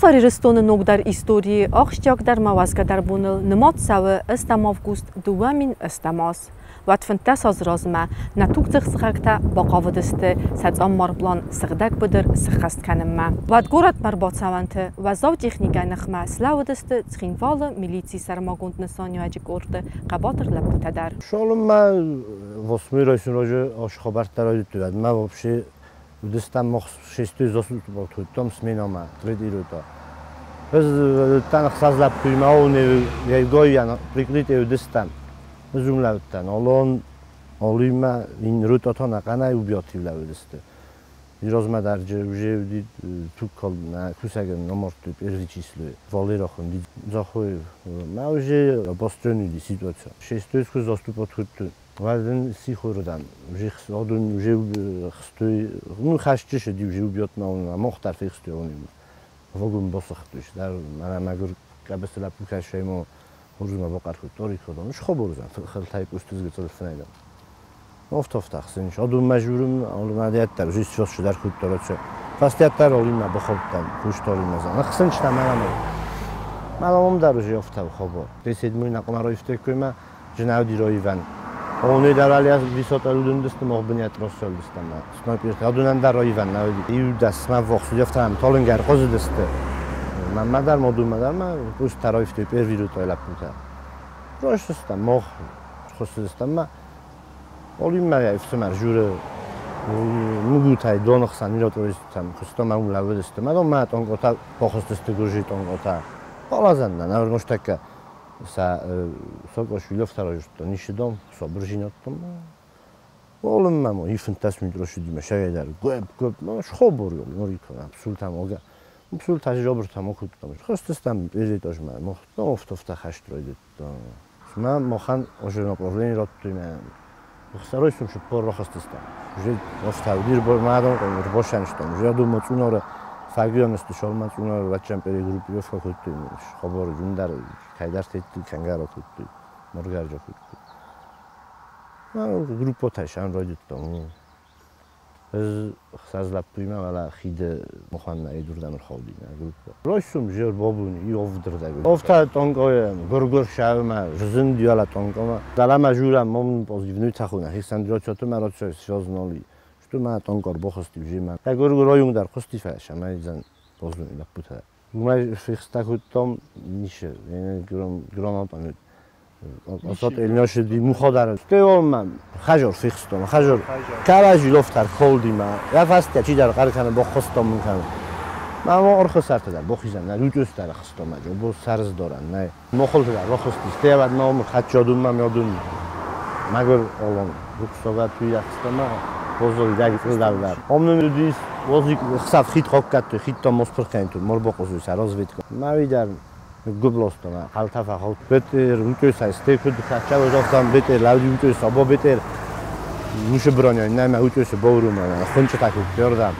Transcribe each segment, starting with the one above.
Хуссар Ирыстоны ногдӕр историйы ахсджиагдӕр ӕмӕ уӕзгӕдӕр боныл нымад цӕуы ӕстӕм август 2008 аз. Уӕд 15 азы размӕ нӕ тугдзых сыхӕгтӕ бахъавыдысты сӕ цъаммар план сыгъдӕг быдыр сыххӕст кӕнынмӕ. Уӕд горӕтмӕ ӕрбацӕуӕнты уӕззау техникӕйы ныхмӕ слӕууыдысты Цхинвалы милицийы сӕрмагонд нысаниуӕджы къорды хъӕбатыр лӕппутӕ дӕр. Шолыммӕ восьмой райсунрожы хабӕрттӕ райдыдтой, мӕ вообще уыдыстӕм мах шестой засутбалтуттам сменамӕ, третий рота. Biz ӕхсӕз лӕппуимӕ Егойӕн прикрытие уыдыстӕм. Biz умлӕуттӕн. Олон олимӕ ин ротатан ӕхъӕнӕй убиатив лӕууыдысты. Размӕ дӕр уже туг на кусӕгӕн намардтой первый число. Валера хунди Захоев. Мӕ уже обостренный ситуация. Шестой скус заступать хутту. Ваден сихордан. Уже одун уже хстой, ну хашчи ди уже убьет на он, мохтар фихстой он. Вогун босахтуш. Дар мана магур кабесла пукашемо хурзма боқар хуттори ходон. Шхоборзан хилтай пустуз гецол фнайда. Офтофта хсин. Одун мажурум олмадиаттар уже сёс дар хуттора. Фастиаттар олима бохоттан пуштори мазан. Хсин чта манам. Манам дар уже офтав хобо. Десед мой нақмаро ифтекуйма жнавди роиван. Оны дарали висота лудундست мохбният россолдистам. Снайпер адунан дар роиван навди. Иудас ма вохс ёфтам толингар қозидист. Ман мадар модун мадар ма пуш тароифти первый рутой лапута. Роштистам мох хосидистам ма олим ма ифтмар журе мугутай донхсан миротористам хустам ма улавдист. Ма ма тонкота похостист гуржи тонкота. Полазанна навр моштака са сокошвили офтарожто нишидом собржиноттом. Олым мамо ифнтас мидрошидима шагайдар гөп гөп ма шхобор норикон абсолютам ога абсолютам жобртам окуттам хостестам перетожма мохто офтофта хаштройдетто ма мохан уже направление роттуйма хсаройсум шу пор рохостестам уже офтав дир бор мадам бошанштом уже думаю цунора фагионસ્tu шолма цунора вачам пери группи офка куттуй шхобор жундар кайдар тетти кангаро куттуй моргаржо куттуй ма группа ташан ройдуттом Ez хсазлаппуйма вала хид моханна эдурдан холдина группа. Ройсум жер бобуни иовдрдаг. Офта тонкое гургур шавма жзын дюала тонкома. Далама жура мом позивный тахуна хисан дрочото ма рочо связноли. Что ма тонкор бохости жима. Та гургур оюндар хостифа шамайзан позуни лаппута. Ма фихстакуттом нише гром гранатомет. Осот элноши муходар. Теолма хажор фихстом, хажор. Каражи лофтар холдима. Я фастя чидар қаркана бохостом мункан. Ма мо орхо сартадар бохизан, на лутустар хстома, жо бо сарз доран, на мохолтар рохостис. Теавад ма хачодун ма мёдун. Магор олон руксога туя хстома бозол даги қилдалдар. Омнум дис возик хсав хит хоккат хит то моспрхен ту морбоқозуй разведка. Мавидар гублостона халтафа хол бетер утёса стекуд хачава жофтан бетер лавди утёса бо бетер муше броня нама утёса борума хунча таку ёрдам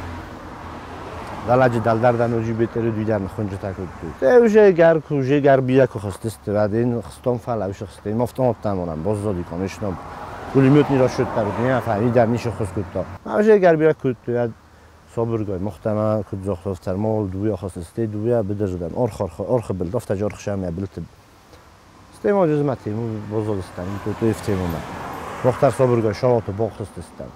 далаҷи далдардан ожи бетер дуйдан хунча таку те уже гар уже гар бия ко хостест вадин хстон фала уш хстен мофтон онам боззоди конечно пулемётни расчёт дар не фаҳмидар нише хускутто уже гар бия кут собургой мохтама куд зохтофтар мол дуя хостесте дуя бидерждан орх орх орх бил дофта жорх шамя билт стемо жузмати му бозолистан ту ту ифтемума мохтар собургой шолото бохостестан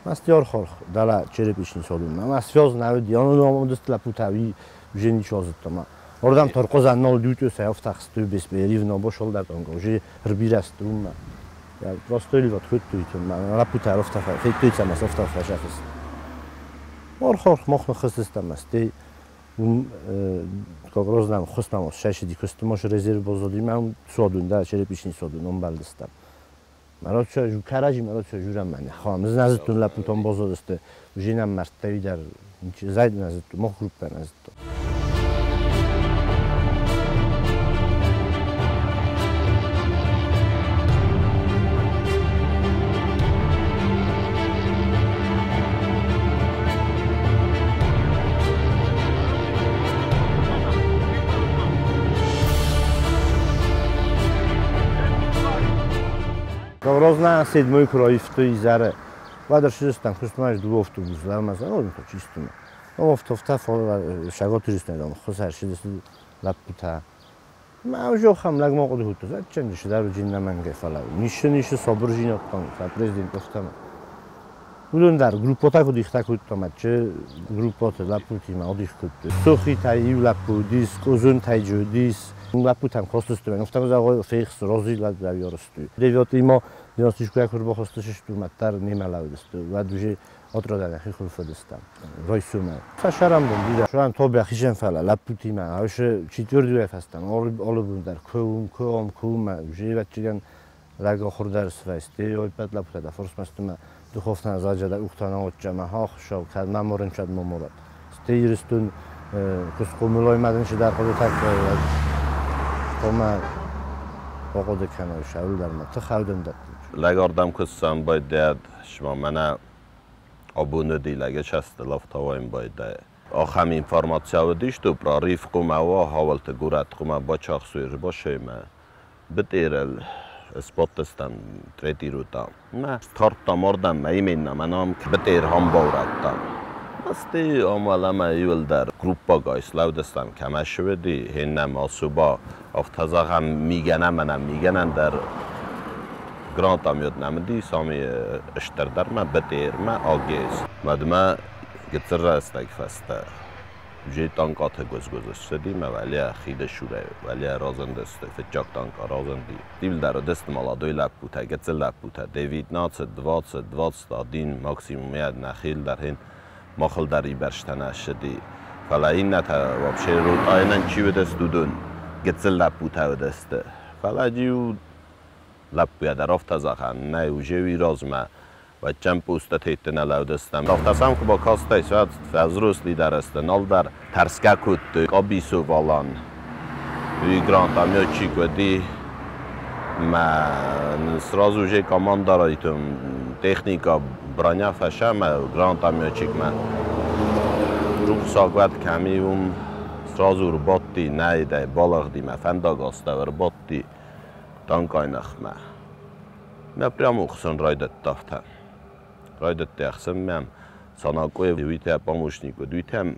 масти орх орх дала черепишни содун ма свёз навид яну омдустла путави уже ничего зуттама ордам торқозан нол дютю сафтах сту бес беривно бошол дар тонго уже рбираст умма я просто ливот хуттуйтум ма лапута офтафа феттуйтамас офтафа шафис орх орх мохно хостестамас те грознам хостамос шашиди костумош резерв бозоди ман содун да черепишни содун омбалдистам марочо жу каражи марочо журам ман хам назитун лапутон бозодисте жинам мартавидар зайд назиту мох группа назиту. Грозна седьмой кроифто изаре. Вадр шестан хустмаш ду автобус ламазан он то чистума. Офтофта шаготуристнедом хусар шидис лаппута. Ma ужохам лагмо қуди хутус аччан шидару жиннаманге фала. Нишы нишы собр жиноттон са президент офтама. Удан группота куди ихта куттама че группота лаппути ма одих кутту. Сухи тай ив лаппу дис козун тай жу дис лаппутам хостусту офтама за фейхс розила завёрсту. Девёт имо 96 хурбо хостушишту маттар немалавдисту. Ва дуже отродана хихулфодистам. Ройсума. Сашарам дида. Шуан тобя хижен фала лаппути ма авше четвёртый фастам. Олубундар кум кум кум живатчиган лага хурдар свести ойпат лаппута форсмастума духовна заджада ухтана отчама хох шов кад маморын чад моморат. Стейристун кусқумулой мадин шидар худу так кома оqoda kana шавлдарма тхавдын. Лагардам куссам байдад шма мана абуны дилага часто лафтаваем байда. Ахам информация дишту прорив кума ва хавалта гурат кума бачах суир башайма. Битэрэл споттестам третий рута. Ма тартта мордам ма именно манам битэр хамбауратта. Асти амалама юлдар группа гайс лавдестам камашведи хиннам асуба автазахам миганам манам миганан дар грантам намди сами اشتردر ما بتیر ما آگیز مدما گتر استگ فسته جی تانکات گز گذشته ما ولی خیده شوره ولی رازند است فجاک танка رازندی دیل در دست مالا دوی лаппута гецел лаппута 19 20 21 максимум яд нахил дар хин махл дар иберштана шди фала ин ната вообще рут айнан чи بدست дудун гецел лаппута بدست фала ҷиу лаппуя дар офтазахан не уже виразма ва чанд пуста тетна лавдастам тафтасам ку ба кастай сват взрослый дараста налдар тарска кутты кабису валан и гранатомётчик води ма сразу же команда итум техника броня фаша ма гранатомётчик ма рухсагват камиум сразу рботти найда балагди ма фендагаста рботти танкайнах ма ма прямо хсон райдат тафта райдат яхсам мам санакоев витя помощник витям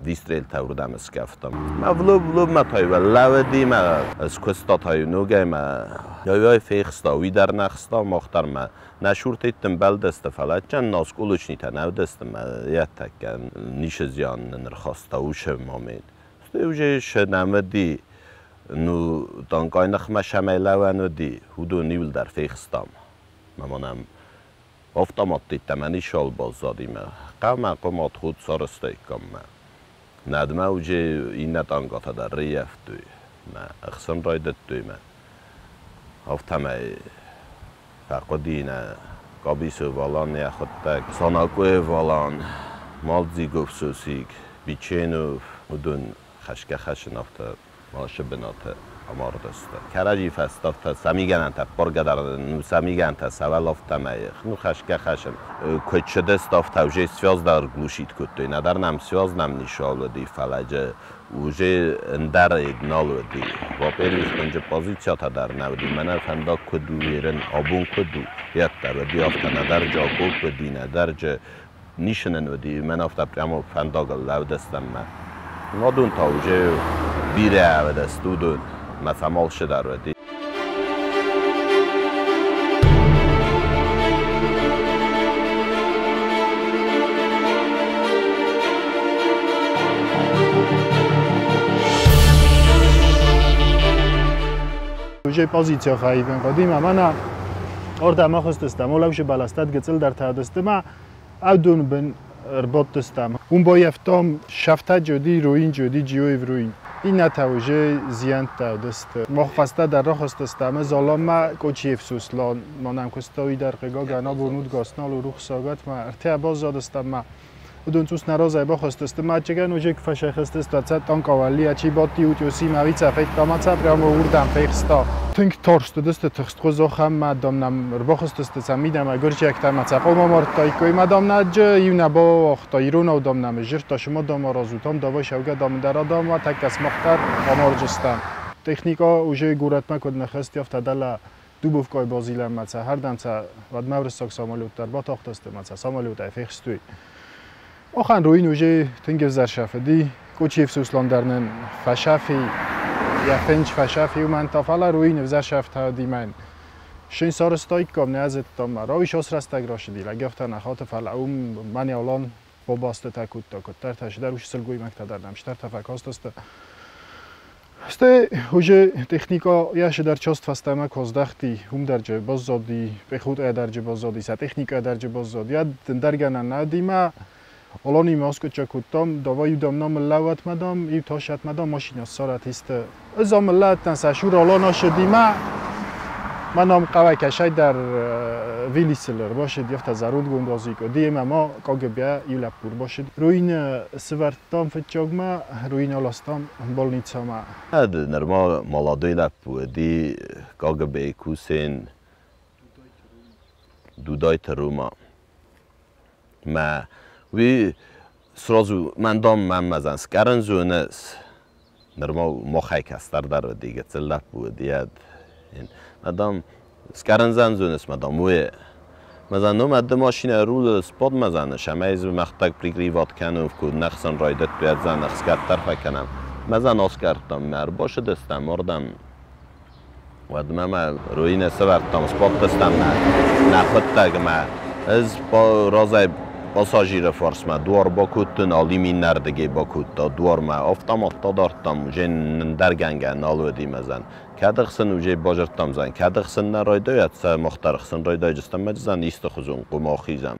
вистрел таврдам скафтам ма влоб влоб ма тайва лавди ма скуста тай нугай ма яй фехста видар нахста мохтар ма нашуртиттем балдаста фалачан нас кулучнита навдаста ма ятакка нишезян нрхаста уше момент сте уже шнамди ну танкайнах ма шамайлавануди худу нивлдар фехстам мамонам автомат ма баззадима қама қомат худ сарстайкам ма надма уже инна тангата дар рияфтуй ма ахсан райдаттуй ма автамай фақудина кабису валан яхуттак санакуе валан малдзи гуфсусиг биченув удун хашка хашин авта маша бината амардаста караҷи фастафта самигананта поргадар ну самиганта савалофтамай ну хашка хашин кочедестофта уже связ дар глушит куттой надар нам связ нам нишолди фалаҷа уже ндар налоди во-первых инҷа позицията дар навди мана фанда куду верен абун куду ятта ва диафта надар ҷа куди надар ҷа нишинен вди ман афта прямо фандага лавдастам ма надун та уже бире авдастудун مثلا شده رو دی. Уже позиция хайвен қодима мана орда махостестам олавше баластат гецел дар таадестема авдун бен рботтестам ун бояфтом шафта ҷоди руин ҷоди ҷиоев руин инната уже зиянта даст мохфаста дар рохостестаме золома кочиев суслон манам кустои дар қига гана бурнуд гаснал рух сагат ма арте боз задестам ма удун цус нарозай бохостестема чеган уже кфашахестест ваца танкавали ачи боти утюси мавица фет тамаца прямо урдам фехста тынк торстудесте тхстхо зохам мадам рбохостестеца мидам агурчи актамаца қолмамортай мадам наҷ юна бо охта ирунав дам наме жирта шумо дам разутам давай шавга дам дарадам ва такас мохтар аморҷистам техника уже гуратма код нахест ёфта дала дубовкой бозилам маца ҳардамца вад маврисок самолёт дар батохтасте маца самолёт ай фехстуй. Махӕн руин уже тынг ӕвзӕр сафыди, Кочиев Суслан дӕр нын фӕсафи, йӕ фенч фӕсафи, уымӕн та, фӕлӕ руин ӕвзӕр сӕфтӕ мӕн. Шын сарыстаиккам, нӕ зыдтам, рауис ос рӕстӕг рашыди, лӕгӕфтӕ нӕ хаты, фӕлӕ уым мӕн алан бабастытӕ кодта, куыддӕртӕ, сидӕр уыцы сылгоймӕгтӕ дӕр нӕм стӕртӕ фӕкастысты. Стӕй уже техника йӕ дӕр част фӕстӕмӕ коздӕхти, уым дӕр же баззади, пехотӕ дӕр же баззади, сӕ техника дӕр же баззади. Йӕ дӕргӕнӕн нӕдимӕ Алани оскоча кодтам, давай удам нам лават мадам, и ташат мадам машина саратисты. Ызам латтан са шур алана шедима, манам қавай дар вилисилер бошед, яфта заруд гондозик. Диема ма КГБ юлаппур бошед. Руин свертам фетчогма, руин аластам больницама. Норма молодой лаппу, ди КГБ кусен дудайта рума. Ма ви сразу мен дам мен мазан скарен зунес норма мохай кастар дар диге целлаппу диад. Мадам скарен зунес мадам уе. Мазан ну мад машина рул спод мазан шамайз махтак пригриват канов ку нахсан райдат туязан скаттар факанам. Мазан оскартам мар бош дестам ордам. Вадмама руина савартам спод дестам на хуттаг ма аз разай пассажира фарсма дуар бакуттын алиминнердеге бакутта дуарма автоматта дартам уже дергенген налведи мазан. Кадыхсын уже бажырттамзан, кадыхсын райда ятса мохтархсын райда жыстам мажзан исты хузун кумахизам.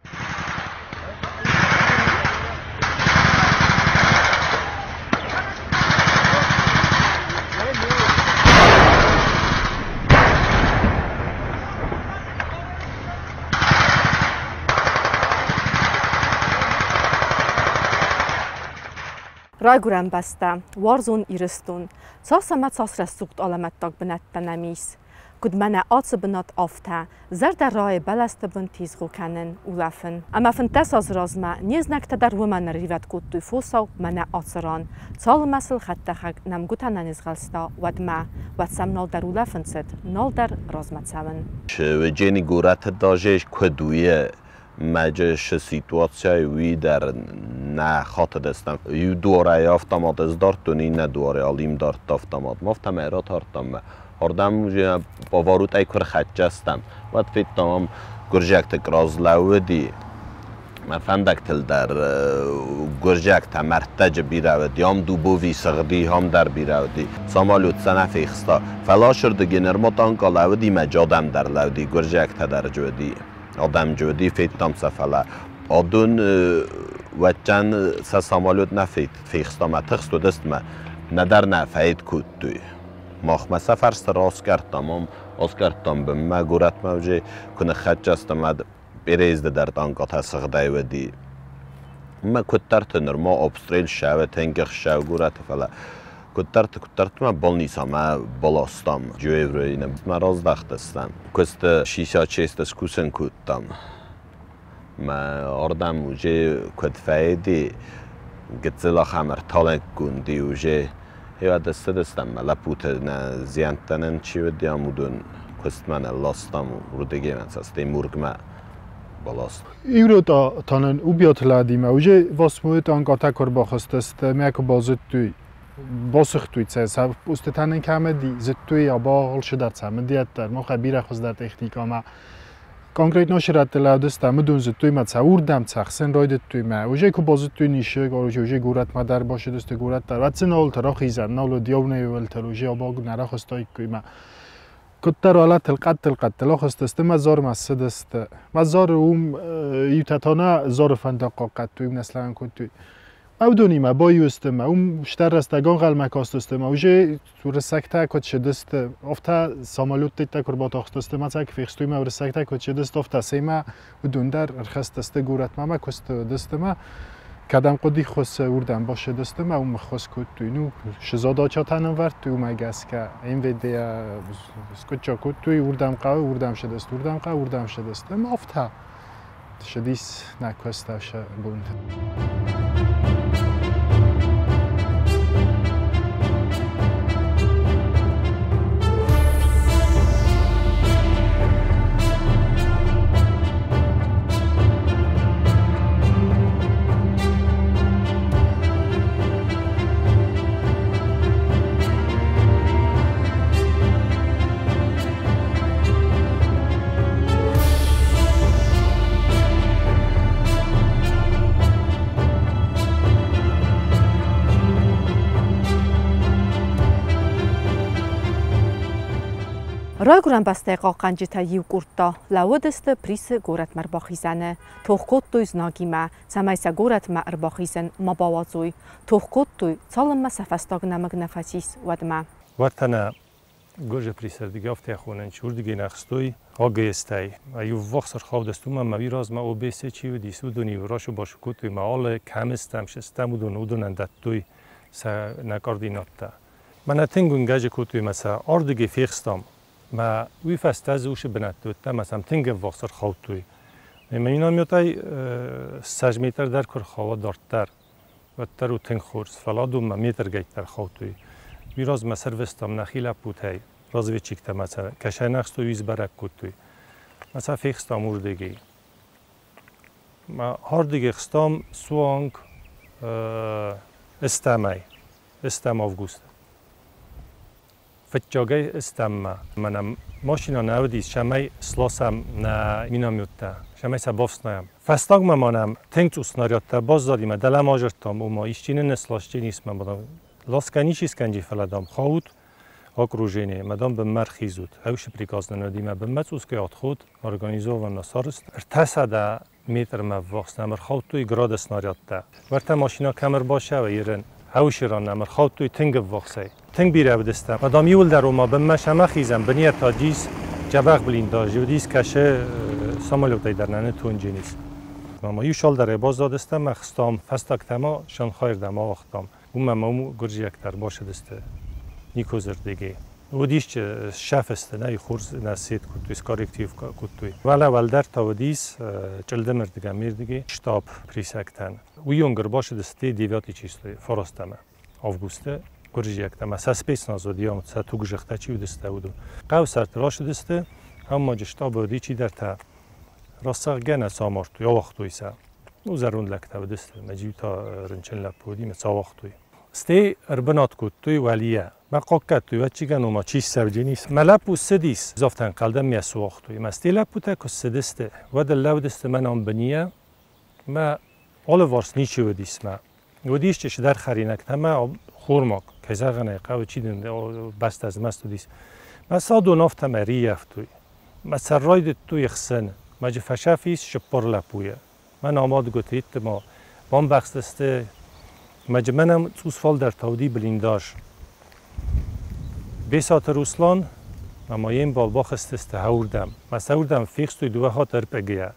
Райгуырӕн бӕстӕ, уарзон Ирыстон, цас ӕмӕ цас рӕсугъд алӕмӕттаг бынӕттӕ нӕм ис. Куыд мӕнӕ ацы бынат, афтӕ, зӕрдӕ райы бӕлӕсты бын тезгъо кӕнын, улӕфын. Ӕмӕ 15 азы размӕ не знӕгтӕ дӕр уымӕн ӕрривӕд кодтой фосау мӕнӕ ацы ран. Цалынмӕ сыл хӕдтӕхӕг нӕмгуытӕ нӕ нызгъӕлста, уӕдмӕ. Уӕд сӕм нал дӕр улӕфын цыд, нал дӕр размӕ цӕуын. Джени горӕты даже куыд маджы ситуация уи дар на хатадестам. Ю дуарай автомат ez dartun, инна дуарай алим дарт автомат. Мафтам эра тартам. Ордам уже поворот ай кур хатчастам. Ват фиттам гуржакты разлауди. Ма фандактил дар гуржакта мартаж биравди, ам дубови сغди ам дар биравди. Самолет санафихста. Фалашырды генермотан калавди мажадам дар лавди гуржакта дар жуди. Адам ҷудӣ феттам сафала. Адун вачан са самолет нафет фихстама тихсту дестма надар нафаид куттуй. Махма сафар раскартам, оскартам бимма гуратма уже куны хатчастам перезд дар танката сғдайвди. Ма куттарт норма обстрел шава тенгих шав гурат фала. Куттарт ма больница ма баластам жуеврейна ма раздахтастам. Куст 66 скусен куттам. Ма ордам уже куд файди гцела хамер тален кунди уже хевадастам ма лапут на зиантанен чивди амудун куст ман ластам рудегемен састе мургма баласт. Иврота танен убьет ладима уже восьмой танката корбахастаст мяко базуттуй. Босыхтуй це устетанен камеди зеттуй аба холшдар цамедиаттар мо хабира хоздар техника ма конкретно шраттелавдеста мдун зеттуй ма цаурдам цахсен ройдеттуй ма уже ку бозеттуй нише короче уже гурат ма дар бошедесте гурат дар ватсен ол тарахизан нало диовне велтер уже аба нарахостай ма куттар алатл қаттл қаттл хостесте ма зор масдесте ма зор ум ютатона зор фандақа қаттуй наслан куттуй Авдонима боюстема, ум штаррастагон ғалмакостестема, уже ресакта кочедест, офта самолет курбатохтестема, цак фихстуйма ресакта кочедест, офта сема удундар рхастесте гуратмама костедестема, кадам қуди хос урдам бошедестема, ум хос куттуй, ну шизодача танам варт, ум агаска МВД скотча куттуй, урдам қав, урдам шедест, урдам қав, урдам шедестема, офта шедис накоставша бунд. Райгуырӕн бӕстӕйы хъахъхъӕнджытӕ иу къордта лӕууыдысты Присы горӕтмӕ ӕрбахизӕны. Тох кодтой знагимӕ, цӕмӕй сӕ горӕтмӕ ӕрбахизын ма бауадзой. Тох кодтой, цалынмӕ сӕ фӕстаг нӕмыг нӕ фӕцис, уӕдмӕ. Уӕртӕ нӕ Гуржи Присӕрдиги афтӕ хонӕн, чи уырдыгӕй нӕ хстой АГС-тӕй. Иуввахс ӕрхаудӕст уымӕн ӕмӕ уый размӕ ОБС чи уыдис, уыдон-иу рацу-бацу кодтой ӕмӕ алы кӕм стӕм, сыстӕм, уыдонӕн дӕттой сӕ нӕ координаттӕ. Мӕнӕ тынг уынгӕджы кодтой ӕмӕ сӕ ардыгӕй фехстам. Мӕ уый фӕстӕ дзы уыцы бынӕтты уыдтӕн ӕмӕ сӕм тынг ӕввахс ӕрхаудтой. Ӕмӕ минометӕй 20 метр дӕр куы рхауа дарддӕр, уӕддӕр у тынг хорз, фӕлӕ адонмӕ метргӕйттӕ ӕрхаудтой. Уый размӕ сӕрвыстам нӕхи лӕппутӕй, разведчиктӕ ӕмӕ сӕ кӕсӕнӕхстой, уый сбӕрӕг кодтой. Мӕ сӕ фехстам уырдыгӕй. Мӕ ардыгӕй хстам суанг ӕстӕмӕй, ӕстӕм августы. Фыццагӕй ӕстӕммӕ мӕнӕ машинӕ нӕ уыдис, цӕмӕй сласӕм нӕ минометтӕ, цӕмӕй сӕ бафснайӕм. Фӕстагмӕ ма нӕм тынг цъус снарядтӕ баззади, мӕ дӕлӕмӕ азырдтам, ома исчи нын сласджын ис, мӕ ласгӕ ничи скӕнджи, фӕлӕ, дам, хаут окружение, мӕ, дам, бынмӕ ӕрхизут. Ӕвшы приказ нын уыди, мӕ бынмӕ цъусгай отход организованно сарызт. 300 метрмӕ ввахс нӕм ӕрхаудтой грады снарядтӕ. Уӕртӕ машинӕ кӕм ӕрбасӕвы, ерын хӕусы ран нӕм ӕрхаудтой тынг ӕввахсӕй. Тынг бирӕ уыдыстӕм. Мадам иуылдӕр ома бынмӕ сӕм ахизӕм, бынйӕ та дис джӕбӕх блиндаж, уыдис кӕсы самолетӕй дӕр нӕ нытонджынис. Ма иу шалдӕрӕй баззадыстӕм, ӕхстам фӕстагтӕ ма Шанхайырдӕм ауагътам. Уымӕ ма уым гуырдзиӕгтӕ ӕрбацыдысты Никозырдыгӕй. Уыдис сӕфысты, нӕ хорз нӕ сет кодтой, скорректив кодтой. Уӕлӕ уӕлдӕр та уыдис чъылдымырдыгӕй, мердыгӕй штаб присӕгтӕн. Уыйонг ӕрбацыдысты 9 число, фарастӕмӕ августы гуырдзиӕгтӕ ӕмӕ сӕ спецназ уыди, сӕ тугзыхтӕ чи уыдысты, уыдон. Хъӕуы сӕрты рацыдысты, ӕмӕ штабы уыди чидӕртӕ рацӕгъгӕ нӕ сӕ амардтой, ауагътой сӕ. Ну, зӕронд лӕгтӕ уыдысты, мӕ иу та рынчын лӕппу уыди, мӕ сӕ ауагътой. Стӕй ӕрбынат кодтой уӕлийӕ. Мӕ хъахъхъӕдтой, ӕвӕццӕгӕн, ома чи ссӕвджынис. Мӕ лӕппу ссыдис, афтӕ ӕнхъӕлдӕн мӕ суагътой. Мӕ стӕй лӕппутӕ куы ссыдысты, уӕд ӕрлӕууыдысты мӕнӕн бынийӕ, мӕ алыварс ничи уыдис мӕ. Уыдис чысыдӕр хӕринӕгтӕ мӕ хормаг, кӕй зӕгъын ӕй хъӕуы, чи дын бӕстӕ змӕст уыдис. Мӕ садон афтӕ мӕ риййӕфтой. Мӕ сӕр райдыдтой ӕхсын. Мӕ джы фӕсӕф ис 4 лӕппуйы. Мӕн амадгуыты итты ма бамбӕхстысты. Мӕ джы мӕнӕн цъус фалдӕр та уыди блиндаж. Бесаты Руслан ӕмӕ йе мбал бахызтысты хӕуырдӕм. Мӕ сӕуырдӕм фехстой дыууӕ хатты ӕрпъегийӕ.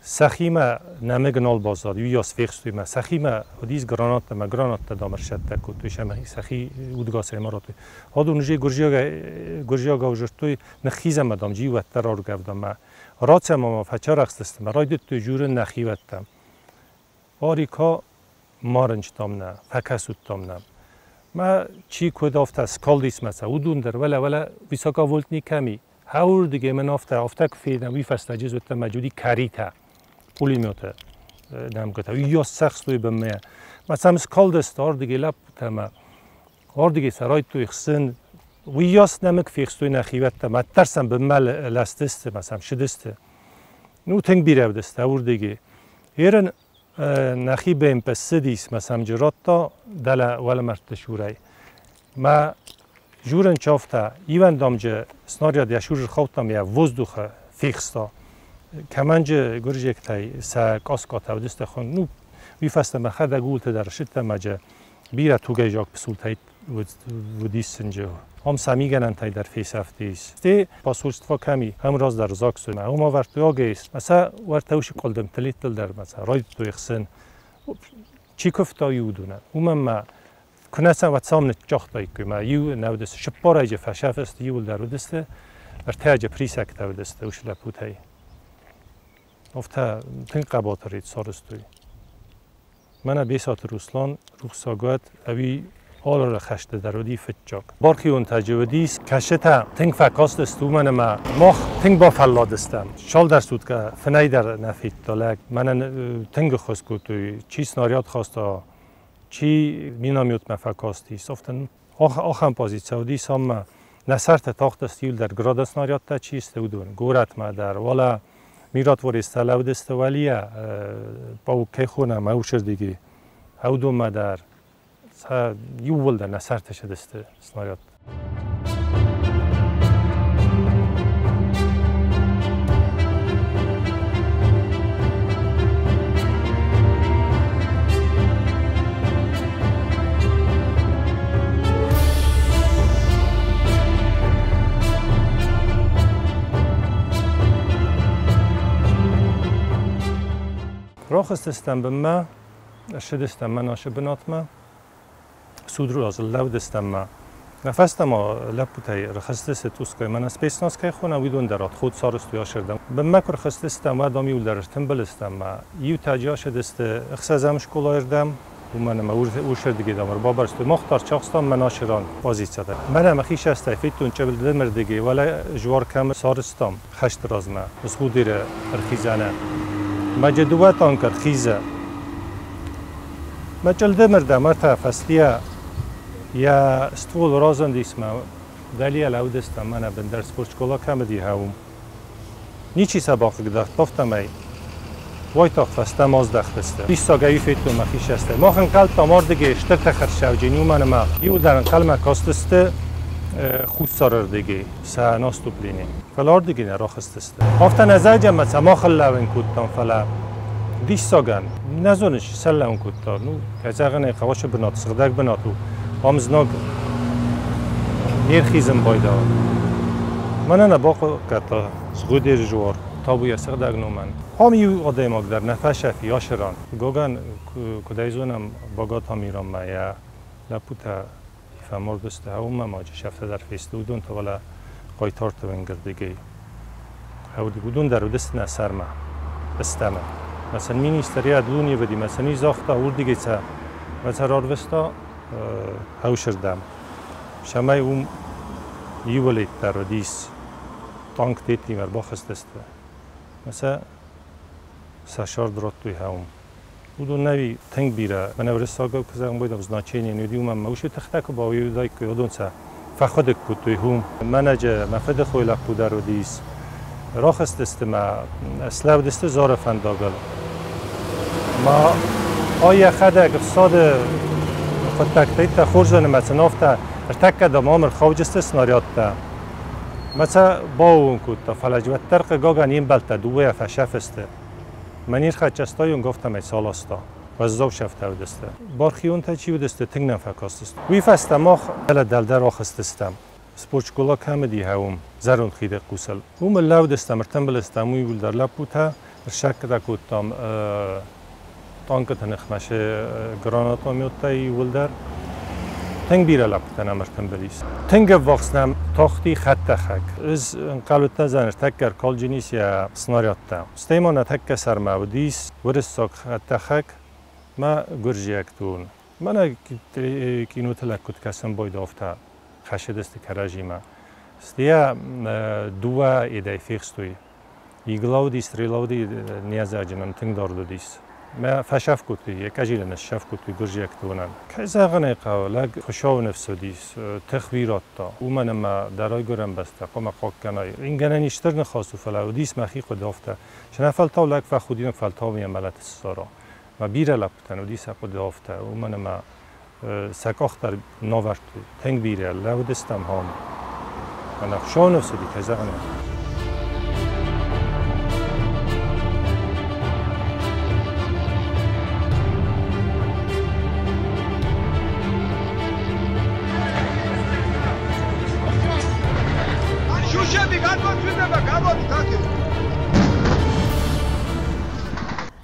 Сӕхимӕ нӕмыг нал баззад, уыйас фехстой мӕ. Сӕхимӕ уыдис гранаттӕ, мӕ гранаттӕ дам ӕрсӕттӕ кодтой, сӕхи удгасӕй ма радтой. Адон уже гуырдзиагау дзырдтой, ныххизӕм, дам, джиуӕттӕ раргӕвдӕм мӕ. Рацӕм ӕмӕ фӕчарӕхстысты мӕ, райдыдтой журын нӕхиуӕттӕм. Арика марынчтам нӕ, фӕкӕсуттам нӕ. Мӕ чи куыд афтӕ скалдис мӕ сӕ, уыдон дӕр, уӕлӕ, уӕлӕ высоковольтный кӕми. Хӕуырдыгӕй мӕн афтӕ, афтӕ куы федӕм, уый фӕстӕ джыз уыдтӕн мӕ джуди кӕритӕ, пулеметы нӕмгуытӕ. Уыйас цӕхстой бынмӕ. Мӕ сӕм скалдысты ардыгӕй лӕппутӕ мӕ. Ардыгӕй сӕ райдыдтой хсын. Уыйас нӕмыг фехстой нӕхиуӕттӕ. Мӕ тӕрсӕм бынмӕ лӕстысты, мӕ сӕм шыдысты. Ну, тынг бирӕ уыдысты ӕуырдыгӕй. Ерын нӕхи БМП ссыдис, мӕ сӕм джы радта дӕлӕ уӕлмӕрдты шурӕй. Мӕ журын чафта, ивӕн дамджы снаряд йӕ шуры рхаудта мӕ йӕ воздухы фехста. Кӕмӕнджы гуырдзиӕгтӕй сӕ къаскъатӕ уыдысты хуын. Ну, уый фӕстӕ мӕхӕдӕг ууылты дӕр ссыдтӕн мӕ джы бирӕ тугӕйзаг пысултӕй уыдис сынджы. Ам сӕ мигӕнӕнтӕй дӕр фесӕфтис. Стӕй посольство кӕм и, ам раздӕр ЗАГС-ы. Уым ӕвӕрдтой АГС. Мӕ сӕ уӕртӕ уыцы къуылдымты дӕр мӕ сӕ райдыдтой хсын. Чи куывта иу уыдонӕн. Уымӕн мӕ куы нӕ сӕ уӕд сӕм ныццагътаиккой. Мӕ иу нӕ уыдысты. 4 фӕсӕфысты, иуылдӕр уыдысты. 3 присӕгтӕ уыдысты уыцы лӕппутӕй. Афтӕ тынг хъӕбатырӕй сарӕзтой. Мӕнӕ Бесаты Руслан рухсаг уӕд, ӕви алы хӕсты дӕр уыди фыццаг. Бархионтӕ уыдис, кӕсытӕ тынг фӕкастысты, уымӕн ӕмӕ мах тынг бафӕлладыстӕм. Цалдӕр суткӕ фынӕй дӕр нӕ федта лӕг. Мӕнӕн тынг ӕххуыс кодтой, чи снаряд хаста, чи минометмӕ фӕкастис. Афтӕ ахӕм позици уыдис ӕмӕ нӕ сӕртӕ тахтысты иуылдӕр грады снарядтӕ чи сты, уыдон. Горӕтмӕ дӕр, уӕлӕ миротворецтӕ лӕудысты уӕлийӕ, паук кӕй хонӕм, ӕуысырдыгӕй. Уыдонмӕ дӕр сӕ иууылдӕр нӕ сӕртӕ сыдысты снаряд. Рахызтыстӕм бынмӕ, ссыдыстӕм мӕнӕ бынатмӕ, судру лӕудыстӕм мӕ. Фӕстӕмӕ лӕппутӕй рахызтысты тускай, мӕнӕ спецназ кӕй хонӕм, уыдон дӕр отход сарӕзтой ашырдӕм. Бынмӕ куы рхызтыстӕм, уӕд ам иуылдӕр ӕртымбыл стӕм мӕ. Иу таджы ашыдысты ӕхсӕзӕм скъолайы рдӕм, уымӕн ӕмӕ урсырдыгӕй дӕм ӕрбабарстой. Мах та ӕрцахстам мӕнӕ ашыран позицияты. Мӕнӕ мӕхи сӕстӕй федтон чъылдымырдыгӕй, уӕлӕ жуар кӕм сарӕзтам хӕсты размӕ, Згъудеры ӕрхизӕны. Мӕ дыууӕ танк ӕрхизы. Мӕ чъылдымырдӕм ӕртӕ фӕстийӕ йӕ ствол разындис мӕ дӕлийӕ лӕудыстӕм мӕнӕ бындӕр спортшкола кӕм уыди, уым. Ничи сӕ бахъыгдардта, афтӕмӕй уайтагъд фӕстӕмӕ аздӕхтысты. Диссагӕй федтон мӕхи сӕстӕй. Мах ӕнхъӕлдтам ардыгӕй стыр тӕхӕрсӕвджын, уымӕн ӕмӕ иуылдӕр ӕнхъӕлмӕ кастысты хуссарырдыгӕй сӕ наступлени. Фӕлӕ ардыгӕй нӕ рахызтысты. Афтӕ нӕ зӕджы ӕмӕ сӕ мах ӕрлӕууын кодтам, фӕлӕ диссагӕн нӕ зоныс, цы ӕрлӕууын кодта. Ну, кӕй зӕгъын ӕй хъӕуы, бынат сыгъдӕг бынат у. Ам знаг не рхизын байдауы. Мӕнӕ нӕ бахъахъхъӕдта Згъудеры жуар, табу йӕ сыгъдӕг номӕн. Ам иу адӕймаг дӕр нӕ фесӕфи ашыран. Гоган, куыд ӕй зонӕм, Багаты Амиранмӕ йӕ лӕппутӕ фӕмард сты, уымӕ ма сӕфтӕ дӕр фесты, уыдон та уӕлӕ Хъайтарты уынгырдыгӕй. Уыдон дӕр уыдысты нӕ сӕрмӕ, стӕмӕ. مثلا министр дуни веди, مثلا загъта уырдыгӕй сӕ мӕ рарвыста хӕусырдӕм. Цӕмӕй уым иуылид дӕр уыдис танктетимӕ ӕрбахызтысты. Мӕ сӕ сӕрд радтой хӕуым. Уыдон нӕви тынг бирӕ, мӕнӕ уырыссагау куы зӕгъын байдам, значение не уыди, уымӕн ӕмӕ уыцы тыхтӕ куы бауыдаиккой, уыдон сӕ фӕхъуыды кодтой хум. Мӕнӕджы мӕ фыдыхойы лӕппу дӕр уыдис. Рахызтысты мӕ, слӕудысты Зары фӕндагыл. Ма ай йӕхӕдӕг ӕфсады хъуыддӕгтӕ иттӕг хорз зоны мӕ сын афтӕ ӕртӕккӕ дам ам ӕрхауджысты снарядтӕ. Мӕ сӕ баууон кодта, фӕлӕ уӕддӕр хъыгагӕн не мбӕлттӕ дыууӕйӕ фӕсӕфысты. Мӕ не рхӕццӕ стайонг афтӕмӕй саласта. Уӕззау сӕфтӕ уыдысты. Бархионтӕ чи уыдысты, тынг нӕм фӕкастысты. Уый фӕстӕ мах дӕлдӕр ахызтыстӕм. Спортшкола кӕм уыди, уым, зӕронд хиды хъусыл. Уым ӕрлӕудыстӕм, ӕртымбыл стӕм иууылдӕр лӕппутӕ, ӕрсӕккытӕ кодтам танкыты ныхмӕ сӕ гранатометтӕ иууылдӕр. Тынг бирӕ лӕппутӕ нӕм ӕртымбыл ис. Тынг ӕввахс нӕм тахти хӕдтӕхӕг. Ӕз ӕнхъӕл уыдтӕн, ныртӕккӕ ӕркалджынис йӕ снарядтӕ. Стӕй ма нӕ тӕккӕ сӕрмӕ уыдис уырыссаг хӕдтӕхӕг мӕ гуырдзиӕгты уын. Мӕнӕ киноты лӕг куыд кӕсын байдыдта, афтӕ хӕссыдысты кӕрӕдзимӕ. Стӕй дыууӕ едӕй фехстой. Игла уыди, стрела уыди, ниазӕджы нӕм тынг дард уыдис. Мӕ фӕсӕф кодтой, йӕ къӕдзилы ныссӕф кодтой гуырдзиӕгты уынӕн. Кӕй зӕгъын ӕй хъӕуы, лӕг Хуыцауы ныфс уыдис, тых уый радта. Уымӕн ӕмӕ дӕ райгуырӕн бӕстӕ хъуамӕ хъахъхъӕнай. Ингӕнӕн ис стыр ныхас у, фӕлӕ уыдис мӕхи хъуыды афтӕ. Цынӕ фӕлтау лӕг фӕхудинаг, фӕлтау йӕ мӕлӕт ссара. Мӕ бирӕ лӕппутӕн уыди сӕ хъуыды афтӕ, уымӕн ӕмӕ сӕ къах дӕр нӕ вӕрдтой. Тынг бирӕ лӕудыстӕм ам. Мӕнӕ Хуыцауы ныфс уыди, кӕй зӕгъын ӕй хъӕуы.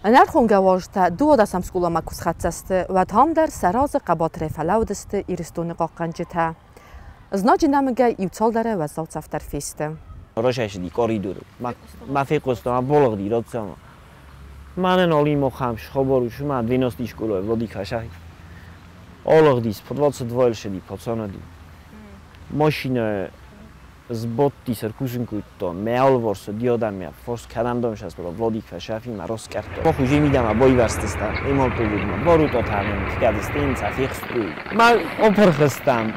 Ӕнӕрхонгӕ уазджытӕ дыууадӕсӕм скъоламӕ куы схӕццӕ сты, уӕд ам дӕр сӕ разы хъӕбатырӕй фӕлӕууыдысты Ирыстоны хъахъхъӕнджытӕ. Знаджы нӕмыгӕй иу цалдӕрӕй уӕззау цӕфтӕ фесты. Разӕсыди коридоры. Ма фехъуыстам, болыгъди родцама. Манен олимо хам шхобору шума 90 школой Владика шахи. Олыгъдис, по 22 шеди, пацанади. Машина сботти саркузин кутто, ме алворсо диодам форс кадам шас бала Владика шафи ма роскарто. Моху жемидама боиварстеста, эмолтулудма, боруто танем, кадестин цафихсту. Ма опрхстам.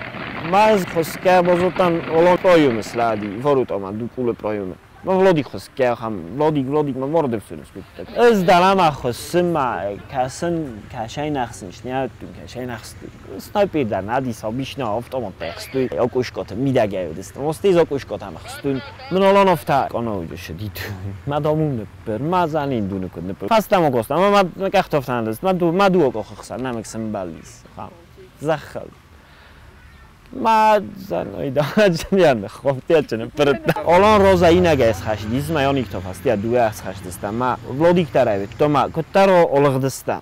Ма хоске бозотан олон проюме слади, воруто ма дукуле проюме. ма Владик хоске хам, Владик Владик ма вордевсунс кутта. Ez далама хосма касын кашайнахсын шниатун кашайнахсту. Снайпер надис обычно автомат тексту окушкот мидагайодест. Мостиз окушкот амахстун. Мнолоновта коноуджеше дит. Ма домун пер ма занин дунукод непер. Фастам окоста ма ма кахтофтандес. Ма ду ма ду окохса намексен балис. Хам. Захал. Ma zan ховтиачын пырытта. Олон роза инага эсхашдис, ма ёник тофастия дуя эсхашдиста. Ма Владик таравит, тома куттаро олыгдыста.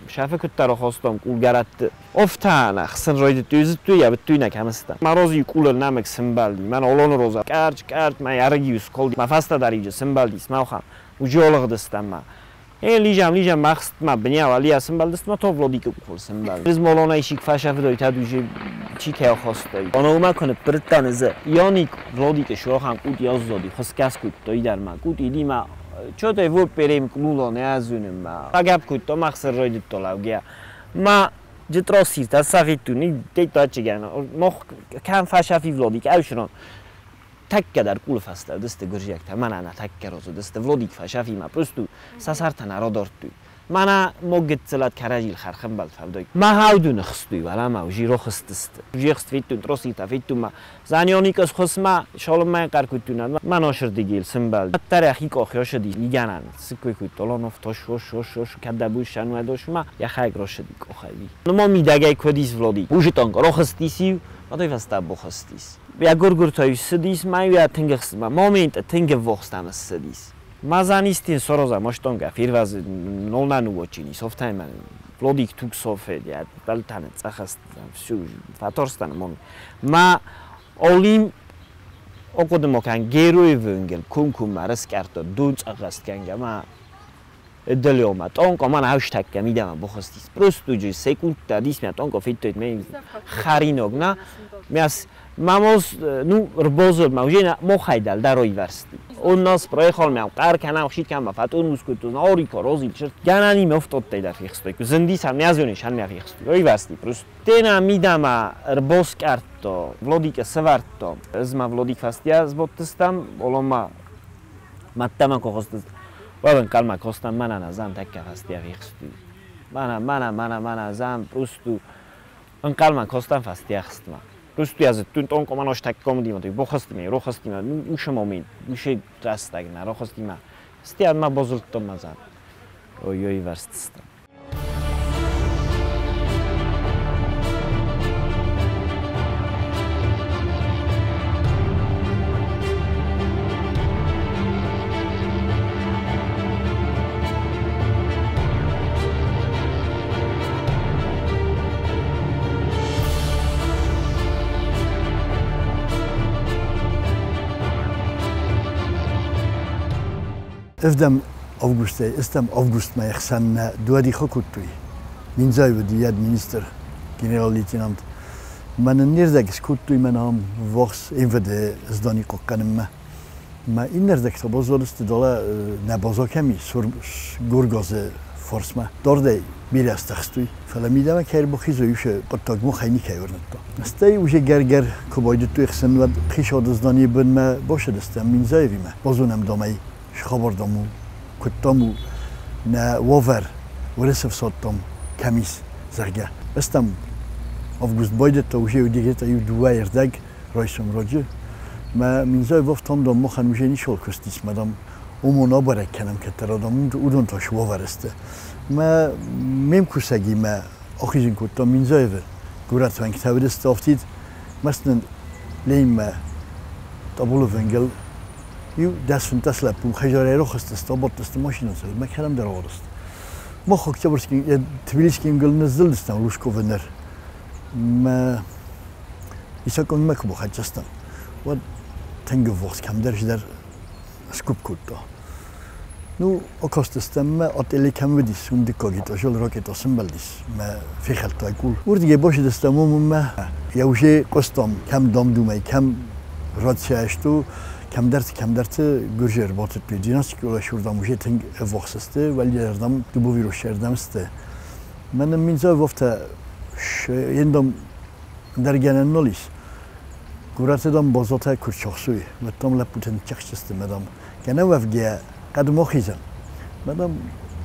Шафе куттаро хостом кулгаратты. Офтана хсын ройды түйзит түй ябыт түйна камыста. Ма рози кулы намек сымбалди. Ман олон роза карч карч ма яргиус колди. Ма фаста дариже сымбалдис, ма оха. Уже олыгдыста ма. ლიჟამ ლიჟამ მახსტმა ბნიავა ლია სიმბალდისტმა თო ვლოდიკ უკულ სიმბალ. იზ მოლონა იშიკ ფაშაფდოი თადუჟი ჩიქეო ხოსტოი. ონო უმაქონე ბრტანეზე იონიკ ვლოდიკე შუახან კუტი ოზზოდი ხოსკასკუტ ტოიდარმა კუტი ლიმა ჩოტე ვო პერემ კლულონე აზუნემა. აგაპკუტ ტო მახსერ როიდ ტოლავგია. მა ჯტროსირ და საფიტუნი დეტაჩიგან მოხ კან ფაშაფი ვლოდიკ ავშრონ Takka kulfasta deste gurjiakta mana takka rozo deste vlodik fashafima просто სასართანა როდორტუი მანა მოგეცელათ ქარაჟილ ხარხემბალ თავდოი მა ჰაუდუნ ხსტუი ვალამა უჟი როხსტსტ უჟი ხსტ ფიტუნ ტროსითა ფიტუმა ზანიონიკოს ხოსმა შოლმა ყარკუტუნა მანოშრდილ სიმბალ ტარე ხიკო ხოშდი იგანან სიკვიკვი ტოლონოვ თოშ შოშ შოშ კადაბუშ შანუადოშმა იახაიგ როშდი კოხაივი მომიდაგაი ქოდის ვლოდი უჟი ტონკ როხსტისი მადოიფასტა ბოხსტის Я გურგურთოი სდის მაივია თინგხსმა მომენტ თინგ ვოხსტამ სდის მაზანისტინ სოროზა მოშტონგა ფირვაზ ნოლნანუოჩინი სოფთაიმან ვლოდიკ თუქ სოფედია ბალთან წახას всю ფატორსტან მონ მა ოლიმ ოკოდმოკან გერუივენგელ ქუნქუმ არასკარტო დუ წახას განგა მა ედლიომა ტონკო მან ავშთაკა მიდამა ბოხოსტის просто ჯი სეკუნდა დისმია ტონკო ფიტოით მე ხარინოგნა მე ას მამოს ნუ რბოზოლმა უჟენა მოხაიდალ და როივარსტი ონოს პროეხოლმე ამ ყარქანა ხშიტკამა ფატუნუსკუტუ ორიკო როზილ შერტ განანი მოფტოტე და ფიხსტოი ზნდისა მეაზონი შან მე ფიხსტი როივარსტი просто ტენა მიდამა რბოსკარტო ვლოდიკე სვარტო ზმა ვლოდიკ ფასტია ზბოტსტამ ოლომა მატტამა ქოხოსტ ვავენ კალმა ქოსტამ მანანა ზან თაკა ფასტია ფიხსტი მანა მანა მანა მანა ზან просто ანკალმა ქოსტამ ფასტია ხსტმა просто თუნ ტონკო მანოშ თაკ კომდიმო ბოხოსტიმე როხოსტიმა უშე მომენტ უშე დრასტაგნა როხოსტიმა სტია მა ბოზულტო მაზან ოი ოი ვარსტსტა Өвдөм августе, өстем август ма дуади хокуттуй. Минзайвди яд министр, генерал-лейтенант. Мен нирдек скуттуй мен ам вохс МВД здани кокканымма. Ма иннердек табозолысты дола на базокеми сур гургазе форсма. Дордей мирястахстуй. Фаламидама кербохизо юше паттагмо хайни кайврнатта. Стей уже гергер кобайдутуй хсенвад хишод здани бынма бошедестем минзайвима. Базунам домай خبردمو كتمو نا وفر ورسف صوتم كميس زرقاء استم август байдет уже удигета ю дуа эрдаг ройсом роджи ма минзай вофтам дом мохан уже нишол кустис мадам умуна барак канам катарадам удон тош воваресте ма мем кусаги ма охизин куттам минзаеве гурат ван китабист офтид масн лейма табулу венгел ю дас финтас лапу хажаре рохстас таботтас машинасы ма калам дарорст мох октябрьский тбилисский ингл нзлдстан лужковенер ма исакон макбу хаджастан вот тенгевос камдер скупкутто Ну, окостестем отели камвидис ундикогит ошол рокет осембалдис ма фихалта кул. Урдиге бошидестем умма я уже костом кам дом думай кам рацияшту камдарт камдарт гуржер ботет пединас кула шурдам уже тинг вохсесте валердам дубовиро шердамсте. Мен минза вофта ендом дергенен нолис. Гуратедам бозота курчохсуй. Меттам лапутен чахчесте мадам. Геневге قد مخیزم مدام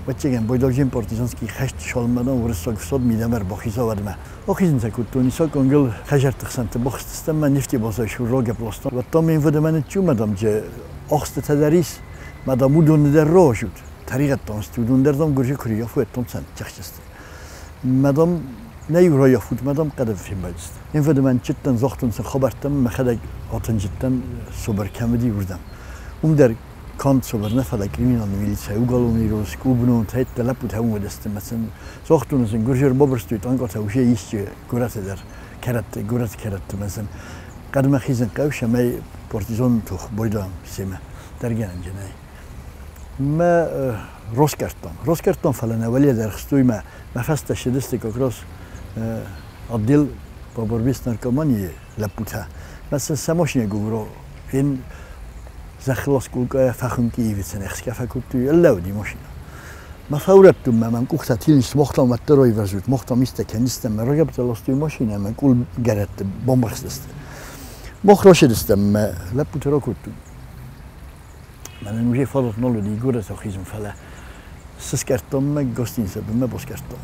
بچگم بایداجیم پارتیزانسکی خشت شال مدام ورساک فساد میدمر با خیزا ودمه آخیزن تکوت تونیسا کنگل خجر تخسنت بخستستم من نفتی بازای شو را گپلاستم و تا من ود من چو مدام جه آخست تدریس مدام او در راه شد طریقت تانست و دون دردم گرجه کری یافو اتم سن چخچست مدام Нӕ иу раййафут, мадам хъӕды фембӕлдысты. Йе фӕдымӕн чыттӕн загътон сын хабӕрттӕм, мӕхӕдӕг атынджыдтӕн Собор кӕм уыди, уырдӕм. Уым дӕр канд Собор нӕ, фӕлӕ криминалон милицӕйы уголовный розыск, уыбынонтӕ, лӕппутӕ уым уыдысты. Мӕ сын загътон сын, гуырджы ӕрбабырстой танкъатӕ, уже исчи горӕты дӕр кӕрӕтты, горӕты кӕрӕтты мӕ сын хъӕдмӕ хизын хъӕуы, цӕмӕй партизан тох байдайӕм семӕ дӕргӕнӕнджынӕй. Мӕ роскӕрдтам. Роскӕрдтам, фӕлӕ нӕ уӕле дӕр хстой мӕ мӕ фӕстӕ ссыдысты как раз отдел по борьбе с наркоманией лӕппутӕ. Мӕ сын сӕ машинӕ гугро фен зӕххыл осколкӕйӕ фӕхуынкъи ивицӕн ӕхсгӕ фӕкодтой, ӕрлӕууыди машинӕ. Мӕ фӕурӕдтон мӕ мӕм къухтӕ тилынц, мохтам уӕддӕр айвӕрзут, мохтам истӕ кӕнистӕм, мӕ рагӕптӕ ластой машинӕ, мӕ къулгӕрӕтты бамбӕхстысты. Мох рацыдыстӕм, мӕ лӕппутӕ ракодтой. Мӕнӕн уже фадат нал уыди горӕты ахизын, фӕлӕ сыскъӕрдтам мӕ гостиницӕ бынмӕ баскъӕрдтам.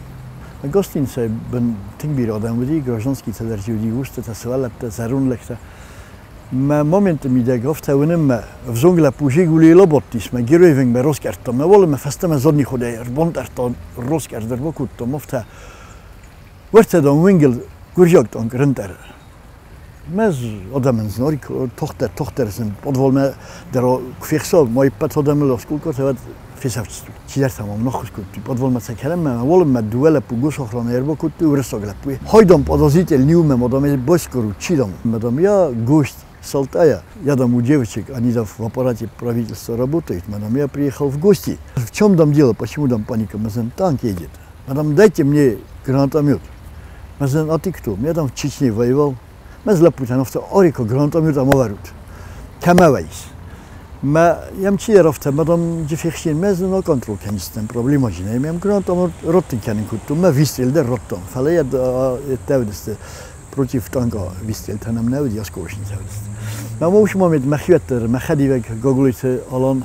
Мӕ гостиницӕйы бын тынг бирӕ адӕм уыди, гражданскийтӕ дӕр дзы уыди, устытӕ, сывӕллӕттӕ, зӕронд лӕгтӕ. Мӕ моменты мидӕг афтӕ уынын, мӕ ӕвзонг лӕппу Жигулийыл абадтис, мӕ героевингмӕ раскъӕрдтам, мӕ уалынмӕ фӕстӕмӕ задний ходӕй ӕрбантъӕрдта, роскъӕрд ӕрбакодтам, афтӕ уӕртӕ дам уынгыл гуырдзиаг танк рынтъӕры. Мӕз адӕмӕн знарик тохтӕр, тохтӕр сын подвалмӕ дӕр куы фехса, ма иппӕт адӕмыл осколкотӕ уӕд фесӕфтыстут. Чидӕртӕ мӕм ныххуыс кодтой, подвалмӕ сӕ кӕлӕнмӕ, уалынмӕ дыууӕ лӕппу госохрана ӕрбакодтой уырыссаг лӕппуйы. Хайдам подозритель не умем, адам боскору, чи дам? Мадам, я гость с Алтая, я там у девочек, они там в аппарате правительства работают, мадам, я приехал в гости. В чем там дело, почему там паника? Мадам, танк едет. Мадам, дайте мне гранатомет. Мадам, а ты кто? Я там в Чечне воевал. Мӕз лӕппутӕн афтӕ арика гранатомет ӕм авӕрут. Кӕм ӕвӕйыс? Мӕ йӕм чидӕр афтӕ, мадам джифехсин, мӕ зын аконтрол кӕнистӕн, проблема жинӕй. Мӕм гранатомет раттын кӕнын кодтон, мӕ выстрел дӕр радтон. Фӕлӕ йӕ уыдысты против танка выстрелтӕ нӕм нӕ уыди, осколочнитӕ уыдысты. Мӕ уыцы момент мӕхиуӕттӕ дӕр, мӕ хӕдивӕг Гаглойты Алан